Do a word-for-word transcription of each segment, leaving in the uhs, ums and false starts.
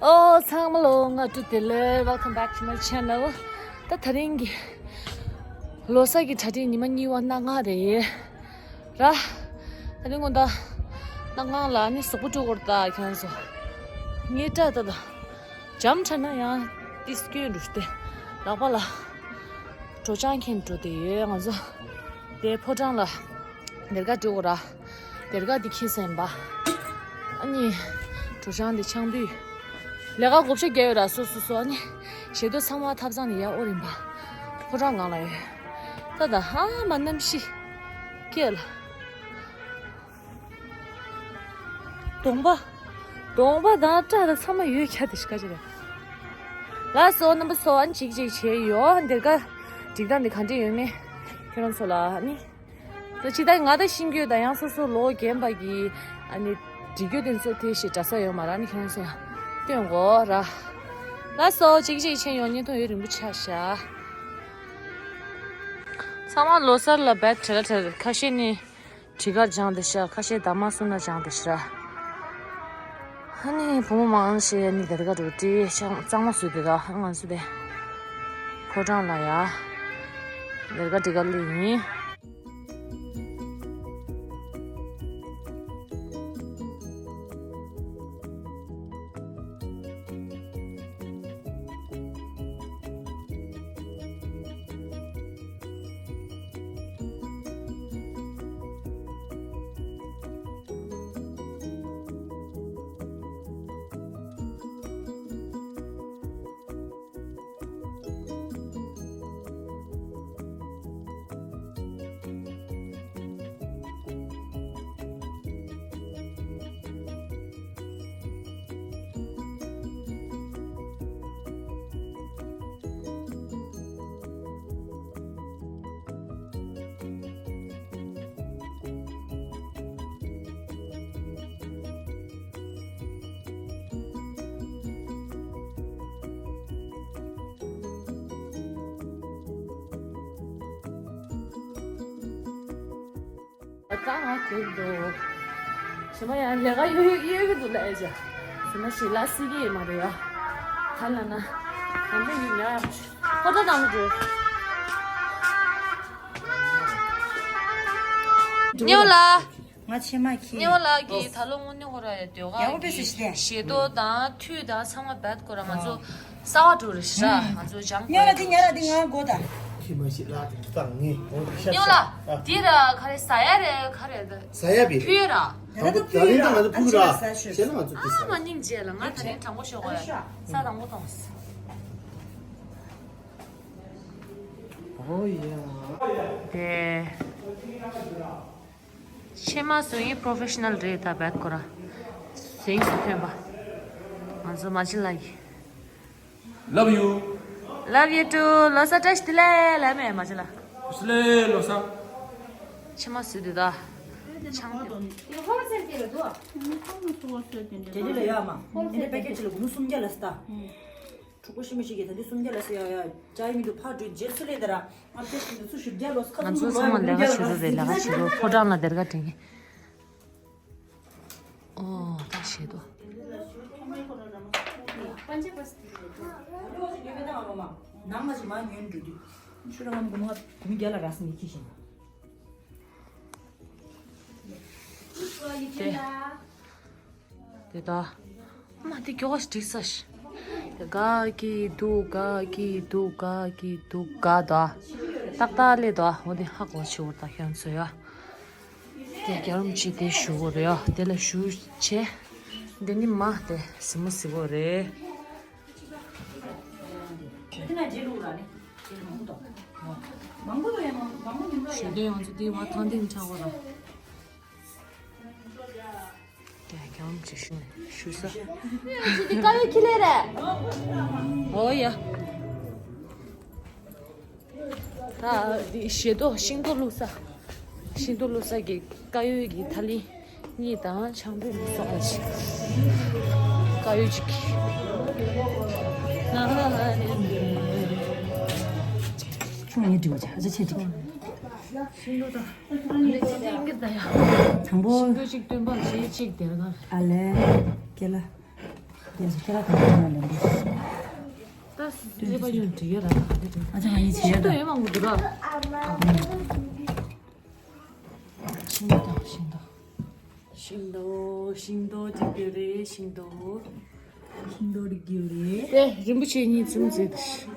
ཨོ་ཚང་མ་ལོ། ང་ཏུ་དེ་ལེ། Welcome back to my channel. ད་དེ་རིང་གི་ལོ་གསར་གྱི་གྲ་སྒྲིག་ཉི་མ་གཉིས་པ་གནངས་རེད་ར། དེ་རིང་དགོང་དག་གནངས་ལ་ནི་གཟུགས་པོ་བཀྲུ་དགོས་རེད་ད། ཁྱེད་རང་ཚོ་ངའི་སྐྲ་ད་ད་འཇམ་ཕྲ་ན་ཡང་ཏི་སྐྱོན་འགྲོ་སྟེ་ལག་པ་ལ་དྲོ་ཆང་འཁྱེར་འགྲོ་བསྡད་ཡོད། ང་ཚོ་དེ་ཕོ་བྲང་ལ་སྡེར་ཁ་སྤྲོད་དགོས་ར། སྡེར་ཁ་འདི་འཁྱེར་ཟིན་པ། ཨ་ནི་དྲོ་ཆང་འདི་ཆང་ཕུད། ལས་ཀ་བགོ་བཤའ་རྒྱག་ཡོད་ར། སོ་སོ་སོ། ཨ་ནི་ཞལ་ཏོག་ཚང་མ་ཐབ་ཚང་ནས་ཡར་དབོར་རིམ་པ་ཕོ་བྲང་སྒང་ལ་ཡོད། ད་ད་ཧ་མ་གནམ་གཤིས་སྐྱིད་ལ། གདོང་པ། གདོང་པ་དང་སྐྲ་དང་ཚང་མ་ཡོད་ཁྱ་དེ་ཤི་ཁ་ཅི་རེད། ལགས་སོ་རྣམ་པ་ཚོ། ཨ་ནི་གཅིག་གཅིག་བྱས་ཡོད། སྡེར་ཁ་སྒྲིག་སྟངས་འདི་ག་འདྲས་ཡོད་མེད་ཁྱེད་རང་ཚོ་ལ་ཨ་ནི། ད་ཅི་ད་ང་ད་ཤེས་ཀྱི་ཡོད། ད་ཡང་སོ་སོ་ལོ་རྒན་པ་གི་ཨ་ནི་སྒྲིག་གི་ཡོད་དེ་ཚོ་དེ་ཞིག་འདྲ་ས་ཡོད་མ་རེད། ཨ་ནི་ཁྱེད་རང་ཚོ་ཡང་སྟོན་དགོས་ར། ལགས་སོ་གཅིག་གཅིག་བྱས་ཡོད། བརྙན་ཐུང་ཡུན་རིང་པོ་ཆགས་ཤག་ཚང་མ་ལོ་གསར་ལ་བེད་བྲེལ་བྲེལ། ཁ་ཤས་ནི་གྲི་ཁར་སྦྱངས་བསྡད་ཤག་ཁ་ཤས་འདབ་མ་གསུམ་ལ་སྦྱངས་བསྡད་ཤག་ཨ་ནི་བུ་མོ་མང་ཆེ་ནི་སྡེར་ཁ་འགྲོ་དྲི་གཙང་མ་བཟོས་བསྡད་ད། ང་ཚོ་དེ་ཕོ་བྲང་ལ་ཡ་སྡེར་ཁ་སྒྲིག་ག་སླེབས་ཡིན། ད་ང་གོན་འདུག་ཞི་མ་ཡང་ལས་ཀ་གཡོ་གཡོ་གཡོ་གི་འདུག་ལ། ཨེ་ཅག་ཞི་མ་ཞིག་ལ་སྲིད་ཀྱི་ཡོད་མ་རེད་ཡ། ད་ལ་ན་ང་ཚོ་ཡིན་ཡ། ཧོ་ད་དང་འགྲོ། ཉོ་ལ། ང་ཕྱེ་མ་ཁྱེར། ཉོ་ལ་གི་ད་ལོ་དངོས་གནས་ཁོ་ར་ཡ་ལྟོས་ཡག་པོ་དཔེ་གི་སྲིད་ཤི་ལས། ཞེ་ཏོག་དང་ཐུད་དང་ཚང་མ་བད་ཁོ་ར་ང་ཚོ། གསར་པ་འགྲོ་རེ་ཤ་ང་ཚོ་ཇང་ཉོ་ལ་དེ་ཉོ་ལ་དེ་ང་དགོ་ད། ཁྱི་མ་ཞིག་ལ་དེ་བཏང་ངས་འོ་དེ་ཤ་ཉོ་ལ། ཤ་དེ་ར་ག་རེ་ཟ་ཡ་རེད་ག་རེ་ད། ཟ་ཡ་བི་ཕུ་ར། ད་ལྟ་ཕུ་ར་ད་ལྟ་ང་ཚོ་ཕུ་ར་ཤ་ཤ་ལ་ང་ཚོ་དེ་ཟ་ཨ་མ་སྙིང་རྗེ་ལ་ང་ད་ནས་དྲང་པོ་ཤོད་གོ་ཡ་ས་དང་པོ་གཏོང་། ཨོ་ཡ། དེ། ཕྱེ་མ་བཟོ་ཡིན་པོ་རོ་ཕེ་ཤ་ནལ་རེད་ད་བད་ཁོ་ར། གཟེངས་སུ་ཐོན་པ། ང་ཚོ་མ་ཅི་ལ་ཡི། Love you. Love you too. ལོ་གསར་བཀྲ་ཤིས་བདེ་ལེགས་ལ་མེ་མ་ཅི་ལ། བཀྲ་ཤིས་བདེ་ལེགས་ལོ་གསར། ཕྱེ་མ་བཟོས་དུས་ད། ཆང་དེ། དེ་ལ་ཡོད་མ། དེ་ནི་པེ་ཀེ་ཇི་ལ་སྒོར་མོ་སུམ་བརྒྱ་ལ་སྟ། ཕྲུ་གུ་ཤི་མི་ཤི་གི་ད་འདི་སུམ་བརྒྱ་ལ་སི་ཡ་ཡ་ཅའི་མི་འདུག་ཕ་འགྲོ་རྗེས་སུ་ལས་ད་ར་ང་ཕེ་ཤི་འདི་ཚུ་ཞུ་རྒྱ་ལོ་སི་ཁ་ང་ཚོ་ཚང་མ་ལས་ཀ་བྱེད་རོགས་རེད། ལས་ཀ་བྱེད་རོགས། ཕོ་བྲང་ལ་སྡེར་ཁ་དྲན་གི། ཨོ་ད་ཞེ་དོ། ནང་ལ་ཞིག་མ་ཉོན་འགྲོ་དུས་ཆུ་ར་ང་མགོ་མ་བུ་མི་རྒྱ་ལ་ར་སི་མི་ཁྱི་ཤིང་། དེ། དེ་ད། མ་དེ་མགྱོགས་སྒྲིག་ས་ཤི། དེ་ག་གི་འདུག་ག་གི་འདུག་ག་གི་འདུག་ག་ད། ཏག་ཏག་ལས་ད་འོ་དེ་ཧ་གོ་ཆི་བོ་ད་ཁྱོད་ཚོ་ཡ། དེ་རྒྱ་རམ་ཅི་དེ་ཞུ་གོ་རེད་ཡ། དེ་ལ་ཞུ་བྱས། དེ་ནི་མ་དེ་སི་མོ་སི་གོ་རེད། ཞུ་དེ་ཡང་ཚོ་དེ་བ་ཐང་དེ་མི་ཆགས་གོ་ར། དེ་གྱོང་ཅི་ཞུ་ཞུ་ས། ཅི་དེ་དཀར་ཡོལ་ཁྱི་ལས་རེད། ཨོ་ཡ། ད་འདི་ཞེ་ཏོག་ཤིང་ཏོག་བླུགས་ས། ཤིང་ཏོག་བླུགས་ས་གི་དཀར་ཡོལ་གི་ཐ་ལི་གཉིས་དང་ཆང་ཕུད་མི་སོགས་ལ་ཞིག་དཀར་ཡོལ་གཅིག་ཆུང་ངུ་འདྲི་བ་ཆ་ཨ་ཅག་ཆེ་འདྲི། ཤིང་ཏོག་དང་། ཨ་ནི་ཅི་ཏིང་གི་ད་ཡ། དང་པོ། ཤིང་ཏོག་གཅིག་སྟོན་པ་བྱེད་གཅིག་དེར་ག། ཨ་ལས། སྐེ་ལ། དེ་ཚོ་ཁྱེད་རང་གང་གང་ལ་འདུག་ད་ལས་པ་ཡོང་འགྲིག་ཡ་ར་ད་ག་འདྲ་འདུག་ཨ་ཅག་ཡིན་བྱེད་ཤིང་ཏོག་ཡོད་མང་པོ་འདུག་ར། ཤིང་ཏོག་ཤིང་ཏོག་ཤིང་ཏོག་ཤིང་ཏོག་ཅིག་ཡོད་རེད། ཤིང་ཏོག་ཤིང་ཏོག་རིགས་ཡོད་རེད། དེ་རིན་པོ་ཆེ་གཉིས་ཚུམ་ཟེར་དུ་ཤི།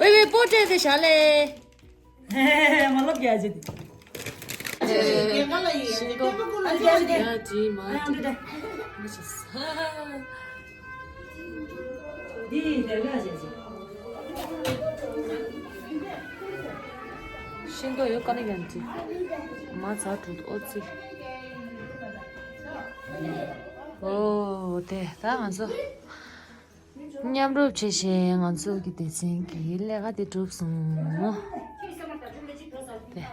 ཝེ་ཝེ་པོ་ཏྲེ་དེ་ཞག་ལས། མ་ལབ་རྒྱ་ཇི། ཤིང་ཏོག་ཡ་ཇི་མ་ཇི་མ་ཇི། འདི་དེ་ག་ཞེས་ཞེས། ཤིང་ཏོག་ཡོད་ཀ་ནི་ཡང་ཅི། མ་ཚ་དྲུད་ཨོ་ཙི། ཨོ་དེ་ད་ང་ཚོ་མཉམ་རུབ་བྱེད་བཞིན་ང་ཚོ་གི་སྡེ་ཚན་གྱི་ལས་ཀ་དེ་གྲུབ་སོང་། དེ།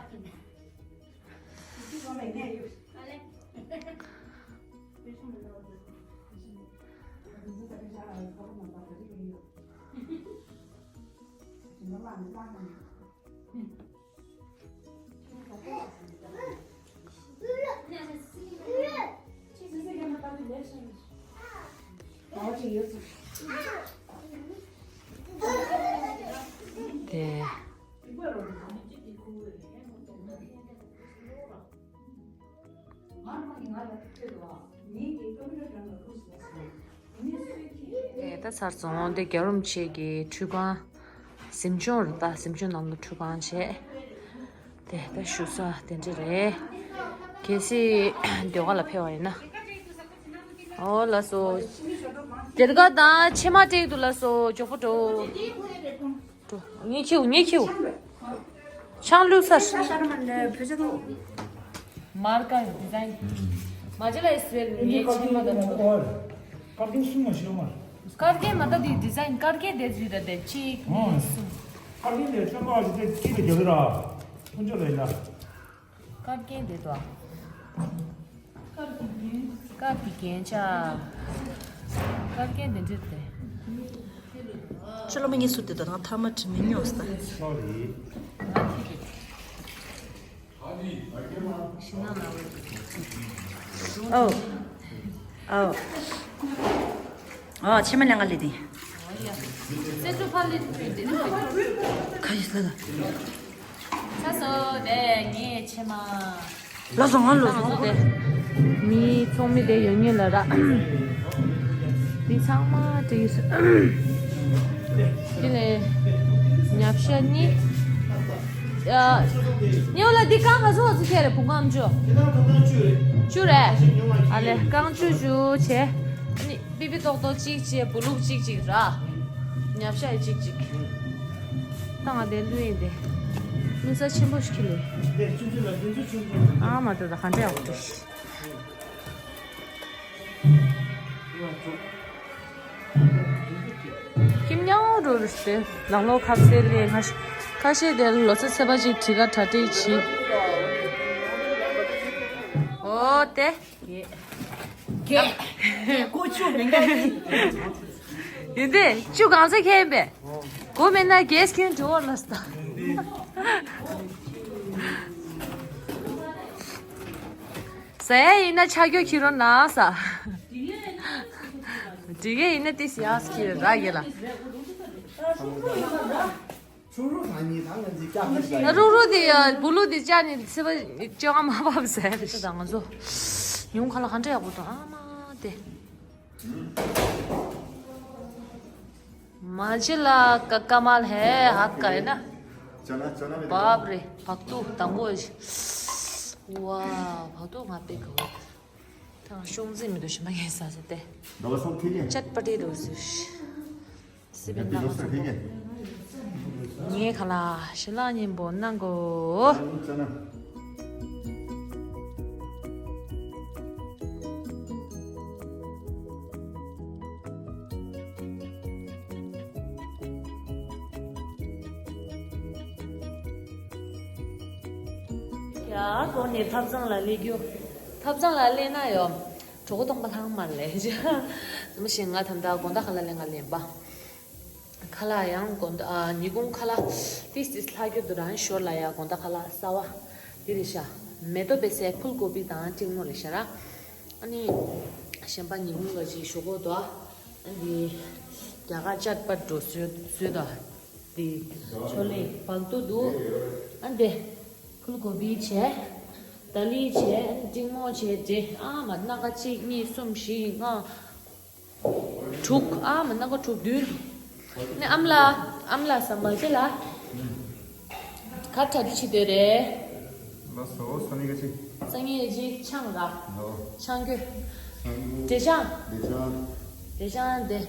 དེ། དེ་ད་ཚར་སོང་། དེ་རྒྱ་རོམ་ཆེ་གི་ཁྲུས་ཁང་། གཟིམ་ཆུང་རེད་ད། གཟིམ་ཆུང་ནང་ལ་ཁྲུས་ཁང་བྱས། དེ་ད་བཞུགས་ས་དེ་འདྲ་རེད། གལ་སྲིད་ཟློས་གར་ལ་ཕེབས་པ་ཡིན་ན། ཨོ་ལགས་སོ། དེར་ག་དང་ཕྱེ་མ་སྤྲད་འདུག་ལགས་སོ། མགྱོགས་པོ་འགྲོ། ངས་ཁྱེར། ངས་ཁྱེར། ཆང་བླུགས་ས། མར་ཀ་ཌི་ཛའིན། མ་ཇི་ལ་ཨིས་ཝེལ་ངའི་ཆེན་མ་དང་འགྲོ། ཀར་ཀན་མ་ད་དེ་ཌི་ཛའིན་ཀར་ཀན་དེ་ཟིག་ར་དེ་གཅིག་གཉིས་གསུམ། ཀར་ཀན་དེ་ཀྲང་ཀ་ཞིག་དེ་གཅིག་ལ་རྒྱབ་ར། ཀུན་སྤྱོད་ལ་ཡིན་ལ། ཀར་ཀན་དེ་དོ། ཀར་གི་རྒྱན་ཆ། ཀར་ཀན་དེ་འདྲ་དེ། ཁྱོད་ལ་མ་ངེས་སུ་དེ་དང་ཐ་མ་དྲི་མི་ཉོག་ས། ཨོ། ཨོ། ཨོ་ཕྱེ་མ་ལེན་ག་ལེ་དེ། སེ་ཏུ་ཕ་ལེ་དེ་དེ་ནི་ཁ་ཡི་ལ་ལ། ཚ་སོ་དེ་ངའི་ཕྱེ་མ། ལ་སོང་ང་ལ་སོང་། དེ་མི་ཚོགས་མི་དེ་ཡོད་ཉེ་ལ་ར། འདི་ཚང་མ་བྲིས། འདི་ལས་ཉབ་ཤ་གཉིས། ཉོ་ལ་འདི་རྐང་ག་ཚོད་ག་ཚོད་ཁྱེར་རེད། བུ་གང་བཅུ། བཅུ་རེད། ཨ་ལས་རྐང་བཅུ་བཅུ་བྱས། ཨ་ནི་པི་པི་ཏོག་ཏོག་གཅིག་བྱས། བུ་ལུག་གཅིག་གཅིག་ར། ཉབ་ཤ་ཡི་གཅིག་གཅིག་ད་ང་དེ་བླུགས་ཡིན་ཏེ། བླུགས་ས་ཆེན་པོ་ཞིག་ཁྱེར་ལེ། ཨ་མ་དེ་ད་ག་འདྲ་ཡག་པོ་འདུག་ཁྱིམ་ཉག་རུ་རུ་སྟེ་ནང་ལོགས་ཁ་ཟས་ལས་ང་ཤ་ཁ་ཤས་དེ་ལོ་ཚོད་ཚད་པ་ཅིག་བྲིས་ཀ་གྲ་སྒྲིག་བྱེད། ཨོ་དེ། ཀེ་ཀེ་ཀོ་ཆུ་མེ་འགའ་ཡིན་ཏེ་བཅུ་གང་ཚེ་ཁེན་པས། གོ་མེད་ན་གེས་ཁྱོད་འགྲོ་བར་ལ་སྟ། ཟ་ཡ་ཡིན་ན་ཆ་རྒྱུ་ཁྱི་རོ་ན་ས། འདི་གས་ཡིན་ན་ཏི་སི་ཡ་སི་ཁྱི་ར་གེ་ལ། ཕྲུ་གུ་གང་ཉིད་དང་ང་ཚོའི་སྐྱ་མི་ཤ་ཡི། རུག་རུག་དེ་ཡ་བུ་ལུག་དེ་ལྕགས་ནི་ཚེ་བ་ལྕགས་མ་བབས་ཟེར་རེད། ད་ང་ཚོ་ཡུང་ཁ་ལ་ག་འདྲ་ཡག་པོ་དང་ཨ་མ་དེ། མ་ཇི་ལ་ཀ་ཀ་མལ་ཧེ་ཧ་ཀ་ཡིན་ན། བབ་རེ་བག་ཏུ་དང་པོ། ཝ་བག་ཏུ་ང་པེ་གོ། ད་ཤོང་ཟིན་མི་འདུག་ཞིམ་པ་ངས་ཟ་ཟེར་ཏེ། ཅད་པ་ཏི་རུ་ཟེར། སི་པིན་ཏག་ཙམ་པོ། ངའི་ཁ་ལག་ཞལ་ལག་སྙིང་པོ་གནང་གོ། ཡ་གོ་ནས་ཐབ་ཚང་ལ་སླེབས་རྒྱུ། ཐབ་ཚང་ལ་སླེབས་ན་ཡོ། གྲོད་ཁོག་སྟོང་པ་ལྷང་མ་ལས། མ་གཞི་ང་ད་ལྟ་དགོང་དག་ཁ་ལག་ལེན་ག་ལེན་པ། ཁ་ལག་ཡང་དགོང་དག་ཨ་ཉིན་གུང་ཁ་ལག་ཏིས་ཏིས་ལྷག་རྒྱུ་འདུག་རང་ཞོར་ལ་ཡ་དགོང་དག་ཁ་ལག་གསར་བ། འདི་རེད་ཤག་མེ་ཏོག་པད་ཟས་ཕུལ་ཀོ་པི་དང་ཏིང་མོ་རེད་ཤག་ར། ཨ་ནི། གཞན་པ་ཉིན་གུང་ག་ཅིག་ཞོག་ཁོག་དོ། འདི་རྒྱ་གར་ཅཊ་པཊ་འགྲོ་སྲོལ་སྲོལ་དང་། འདི་ཆོ་ལེ་བག་ཏུ་འདུག་ཨ་འདི་ཕུལ་གོ་བི་བྱས། ད་ལི་བྱས། སྤྲིང་མོ་བྱས། འདི་ཨ་མ་སྣ་ཁ་གཅིག་གཉིས་གསུམ་བཞི་ལྔ་དྲུག་ཨ་མ་སྣ་ཁ་དྲུག་བདུན། ནི་ཨམ་ལ་ཨམ་ལ་ཟམ་པ་ཅི་ལ། ག་ཁྲ་ཏི་ཆི་དོད་རེད། ལ་སོ་སང་ཉིན་ག་ཅི། སང་ཉིན་ག་ཅི་ཆང་ར། ལོ། ཆང་གོས། ཆང་གོས། འབྲས་ཆང་། འབྲས་ཆང་། འབྲས་ཆང་དེ།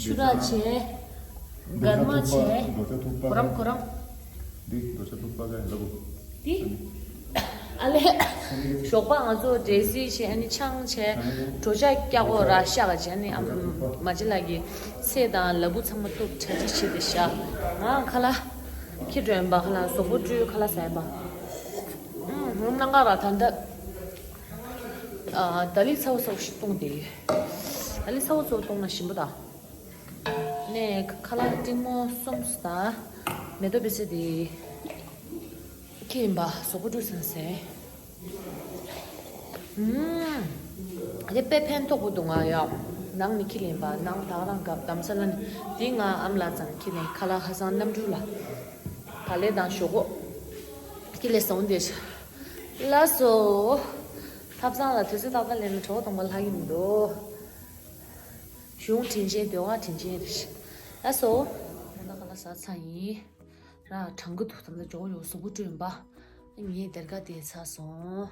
ཆུ་ར་བྱས། འབྲས་ཆང་། གར་མ་བྱས། རྡོ་ཆ་ཐུག་པ། གོ་རམ་གོ་རམ། འདི་རྡོ་ཆ་ཐུག་པ་ག་ལ་གོ། འདི། ཨ་ལས། ཞོགས་པ་ང་ཚོ་འབྲས་སིལ་བྱས། ཨ་ནི་ཆང་བྱས། གྲོ་ཆ་སྐྱག་འོ་ར་ཤ་ག་བྱས། ཨ་ནི་ཨ་མ་ཅི་ལགས་ཀྱི་ཚེ་དང་ལ་བུ་ཚང་མ་གཏུབ་གྲ་ཅི་བྱེད་དེ་ཤ། ང་ཁ་ལ། ཁྱི་སྒྲོན་པ་ཁ་ལ། གཟུགས་པོ་བཀྲུས་ཁ་ལ་ཟ་ཡིན་པ། ཨུམ། ནང་ག་ར་ད་ལྟ། ཨ། ད་ལི་ཚ་བོ་ཚ་བོ་ཞིག་བཏུང་དེ་ཡོད། ད་ལི་ཚ་བོ་ཚ་བོ་བཏུང་ན་ཞིམ་པོ་དང་། ནས་ཁ་ལག་ཏིང་མོ་གསུམ་ད། མེ་ཏོག་པི་ཙེ་དེ། ཁྱི་ཡིན་པ་གཟུགས་པོ་བཀྲུས་ཟིན་ཟེར། ཨུམ། དེ་དཔེ་ཕན་ཐོགས་པོ་འདུག་ང་ཡ། ནང་ནི་ཁྱི་ལེན་པ། ནང་ད་རང་སྐབས་དམ་ས་ལ་ནི་དེ་ང་ཨམ་ལགས་ཙམ་ཁྱི་ལེན། ཁ་ལག་ཧ་སང་གནམ་གྲུ་ལ། བ་ལེ་དང་ཞོག་ཁོག་ཁྱི་ལེ་སོང་དེ། ལགས་སོ། ཐབ་ཚང་ལ་དུས་ཚོད་ཏག་ཏག་ལེན་ན་གྲོགས་གཏོང་པ་ལྷག་གི་མི་འདུག་གཞུང་དྲིན་ཆེན་འདོད་པ་དྲིན་ཆེན་རེད། ལགས་སོ། ད་ལྟ་ཁ་ལག་ཟ་ཚར་ཡིན། ར་གྲང་གི་འདུག་ད་ལྟ་ཇོ་བོ་ཡོ་གཟུགས་པོ་བཀྲུས་ཡིན་པ། ངའི་སྡེར་ཁ་དེ་ཚར་སོང་།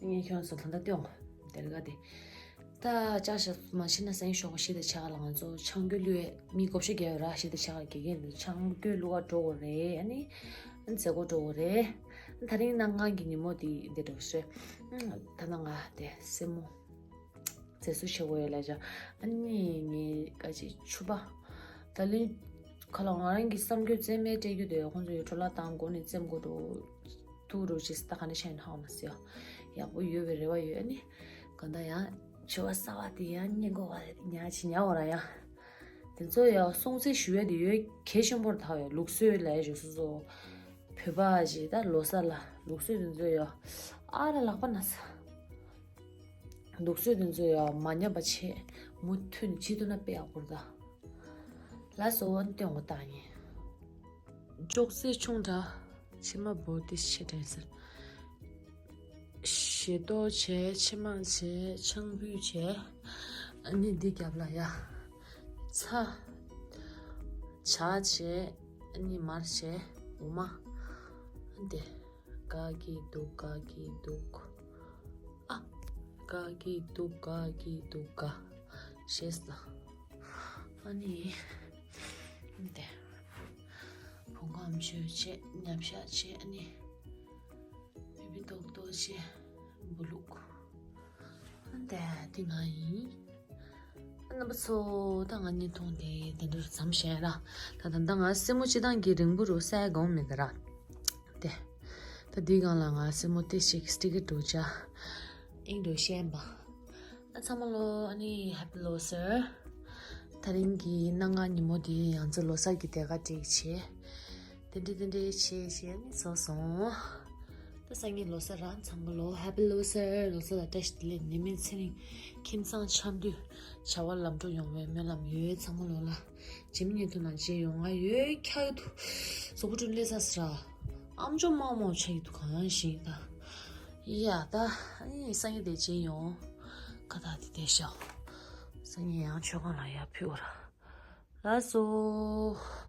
ངས་ཁྱོད་ཚོ་ད་ལྟ་སྟོན། སྡེར་ཁ་དེ། ད་ཅག་ཞག་མ་ཕྱིན་ན་སེང་ཞོགས་པ་ཤི་དེ་ཆག་ལ་ང་ཚོ་ཆང་གོས་བླུགས་ཡས་མི་བགོ་བཤའ་རྒྱག་ཡོད་ར། ཤི་དེ་ཆག་ལ་དགེ་རྒན་དེ་ཆང་གོས་བླུགས་ག་འགྲོ་དགོས་རེད། ཨ་ནི་མཛད་སྒོ་འགྲོ་དགོས་རེད། ད་རིང་གནངས་ཁ་གི་ཉིན་མོ་དེ་འདི་འགྲོ་ཤེས། ད་ནང་ང་དེ་སེན་མོ། མཛེས་བཟོ་བྱེད་དགོས་ཡོད་ལབ་བྱས། ཨ་ནི་ངའི་ཀ་ཅི་ཕྱུ་པ། ད་ལན་ཁ་ལ་ང་རང་གི་བསམ་རྒྱུ་རྩེད་མོ་སྤྲད་རྒྱུ་དེ་ཁོང་ཚོ་ཡོད་འཕྲོ་བརླག་བཏང་དགོས་ནས་རྩེད་མོ་འགྲོ་ཐུག་རོགས་བྱེད་ད་ག་ནས་ཤ་ཡིན་ཧ་མ་སི་ཡ། ཡག་པོ་ཡོད་པའི་རེ་བ་ཡོད། ཨ་ནི་གང་ལྟར་ཡང་ཕྱུ་པ་གསར་པ་དེ་ཡང་རྙེད་དགོས་པ་རེད། ཉག་ཅིག་ཉག་འོ་ར་ཡ། དེ་ཚོ་ཡང་སྲུང་བརྩི་ཞུ་ཡ་དེ་ཡོད་གལ་ཆེན་པོར་ཐག་ཡོད། ལུགས་སྲོལ་ལ་ཡ་ཞུ་སོ་སོ། བོད་པ་ཞིག་ད་ལོ་གསར་ལ་ལུགས་སྲོལ་དེ་ཚོ་ཡང་ཨ་ར་ལག་པ་ན་ས། ལུགས་སྲོལ་དེ་ཚོ་ཡང་མ་ཉམས་པ་བྱས། མུ་མཐུད་ནས་བྱེད་ཐུབ་ན་དཔེ་ཡག་པོ་རེད་ད། ལགས་སོ། ཨ་ནི་སྟོན་འོ་ད་ཡིན། ཅོག་ཙེ་ཆུང་དྲགས། ཕྱེ་མ་བོ་ཏི་ཆེ་དྲན་ཟེར། ཞལ་ཏོག་བྱས། ཕྱེ་མ་བྱས། ཆང་ཕུད་བྱས། ཨ་ནི་འདི་རྒྱབ་ལ་ཡ། ཚྭ། ཇ་བྱས། ཨ་ནི་མར་བྱས། འོ་མ། འདི། དགའ་གི་འདུག་དགའ་གི་འདུག་ཨ། དགའ་གི་འདུག་དགའ་གི་འདུག་དགའ། ཞེས་ལ། ཨ་ནི། འདི། བུ་གམ་ཆོས་བྱས། ཉབ་ཤ་བྱས། ཨ་ནི། བི་བི་ཏོག་ཏོག་བྱས། འབུ་ལུག་འདི་འདི་ང་ཡིན། རྣམ་པ་ཚོ། ད་ང་བརྙན་ཐུང་དེ་འདི་འདྲ་མཚམས་བཞག་ཡིན་ལ། ད་ད་ལྟ་ང་སེན་མོ་སྤྱི་བཏང་གི་རིང་པོ་རུ་ས་ཡ་གང་མེད་ཀ་ར། དེ། ད་འདིའི་སྒང་ལ་ང་སེན་མོ་ཏོག་ཙམ་སི་ཊི་ཀར་འདྲ་བྱས། ཨིང་འདྲ་བཤད་པ། ཨ་ཚང་མ་ལོ། ཨ་ནི་Happy Losar། ད་རིང་གི་གནངས་ཉིན་མོ་དེ་ང་ཚོ་ལོ་གསར་གྱི་སྡེར་ཁ་སྒྲིག་བྱས། དེ་འདྲ་དེ་འདྲ་བྱས་བྱས་ནས་བཟོས་སོང་། ད་སང་ཉིན་ལོ་གསར་ར། ཚང་མ་ལོ་Happy Losar། ལོ་གསར་ལ་བཀྲ་ཤིས་བདེ་ལེགས། ནད་མེད་ཚེ་རིང་། ཁྱིམ་ཚང་འཆམ་མཐུན། བྱ་བ་ལམ་འགྲོ་ཡོང་བའི་སྨོན་ལམ་ཡོད། ཚང་མ་ལོ་ལ། ཇི་མ་ཉིད་དུ་ན་རྗེས་ཡོང་ང་ཡོད། འཁྱག་ཏུ་གཟུགས་པོ་ཀྲུང་ལས་ས་སི་ར། ཨམ་ཅོག་མང་མང་ཆགས་ཀྱི་འདུག་གང་ཞིག་ད། ཡ་ད། ཨ་ནི་སང་ཉིན་དེ་རྗེས་ཡོང་། ཁ་ད་དེ་དེ་ཤོག་སང་ཉིན་ཡང་མཆོད་ཁང་ལ་ཡར་ཕུལ་བ་ར། ལགས་སོ།